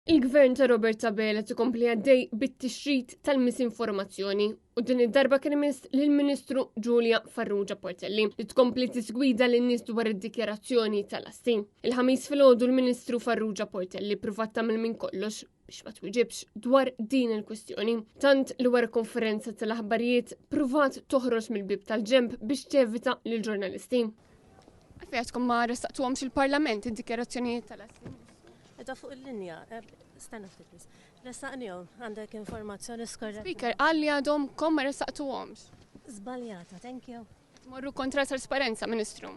Il-Gvern ta' Robert Abela tikompli għaddej bit-tixrid tal-misinformazzjoni u din id-darba kien imiss lill-Ministru Julia Farrugia Portelli li tkompli tisgwida lin-nies dwar id-dikjarazzjoni tal-assi. Il-Ħamis filgħodu l-Ministru Farrugia Portelli pruvat tagħmel minn kollox biex ma twiġibx dwar din il-kwistjoni. Tant li wara konferenza tal-aħbarijiet pruvat toħroġ mill-bib tal-ġemp biex tevita lill-ġurnalisti. Għalfejn ma ressaqtuhomx il-Parlament id-dikjarazzjonijiet tal-assi? Edha fuq il-linja, eh, stenna ftit biss. Ressaqnihom, għandek informazzjoni skorretta. Speaker, qal li għadhom kom ma ressaqtuhomx. Żbaljata, thank you. Morru kontra trasparenza, Ministru.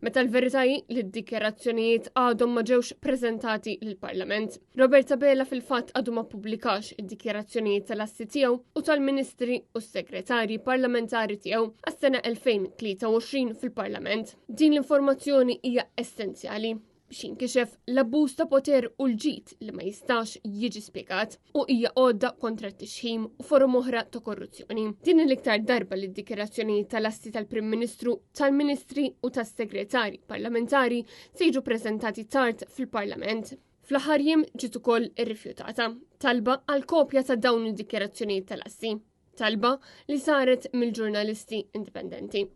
Meta l-verità hi li d-dikjarazzjonijiet għadhom ma ġewx preżentati lill-Parlament. Robert Abela fil-fatt għadu ma ppubblikax id-dikjarazzjonijiet tal-assi tiegħu u tal-ministri u s-segretarji parlamentari tiegħu għas-sena 2023 fil-Parlament. Din l-informazzjoni hija essenzjali biex jinkixef l-abbuż ta' poter u l-ġid li ma jistax jiġi spjegat u hija għodda kontra t-tixħim u forom oħra ta' korruzzjoni. Din l-iktar darba li d-dikjarazzjonijiet tal-assi tal-Prim Ministru, tal-Ministri u tas-Segretari Parlamentari se jiġu preżentati tard fil-Parlament. Fl-aħħar jiem ġiet ukoll irrifjutata talba għal kopja ta' dawn id-dikjarazzjonijiet tal-assi. Talba li saret mill-ġurnalisti indipendenti.